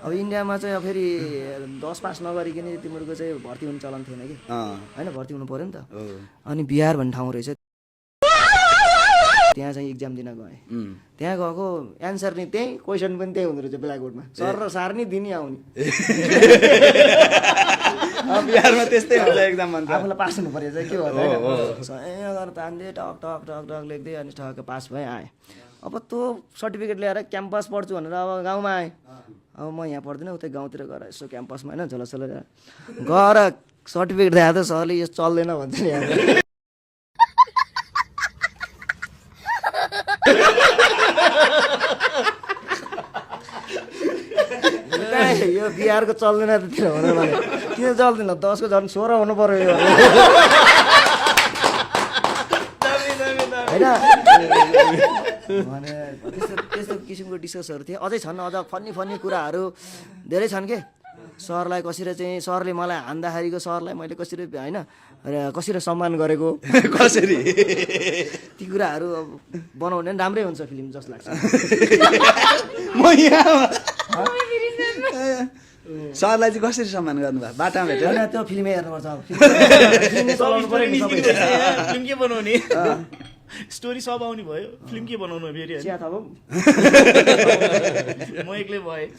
अब इन्डियामा चाहिँ अब फेरि 10 पास नगरिकन तिमीहरूको चाहिँ भर्ती हुनु चलन थिएन कि होइन, भर्ती हुनु पऱ्यो नि त। अनि बिहार भन्ने ठाउँ रहेछ, त्यहाँ चाहिँ इक्जाम दिन गएँ। त्यहाँ गएको एन्सर नि त्यही, क्वेसन पनि त्यही हुँदो रहेछ ब्ल्याकबोर्डमा, सर र सार नि दिने आउने। बिहारमा त्यस्तै हुन्छ एक्जाम भन्छ। आफूलाई पास हुनु पऱ्यो चाहिँ के भन्दा सयगर तान्दै टक टक टक टक लेख्दै अनि ठक्क पास भएँ आएँ। अब त्यो सर्टिफिकेट ल्याएर क्याम्पस पढ्छु भनेर अब गाउँमा आएँ। अब म यहाँ पढ्दिनँ, उतै गाउँतिर गएर यसो क्याम्पसमा होइन झोलासोला गएर सर्टिफिकेट देखाएको त सरले यो चल्दैन भन्छ नि। यो बिहारको चल्दैन त्यतिर भनेर भने किन चल्दैन, 10 को झन् 16 हुनु पर्यो यो होइन भने त्यस्तो त्यस्तो किसिमको डिस्कसहरू थिए। अझै छन्, अझ फन्नी फन्नी कुराहरू धेरै छन् के। सरलाई कसरी चाहिँ सरले मलाई हान्दाखेरिको सरलाई मैले कसरी होइन कसरी सम्मान गरेको कसरी ती कुराहरू बनाउने राम्रै हुन्छ फिल्म जस्तो लाग्छ। म यहाँ सरलाई चाहिँ कसरी सम्मान गर्नुभयो बाटामा भेटेर? होइन त्यो फिल्मै हेर्नुपर्छ। फिल्म के बनाउने, स्टोरी सब आउने भयो, फिल्म के बनाउनु फेरि चिया थप म एक्लै भएँ।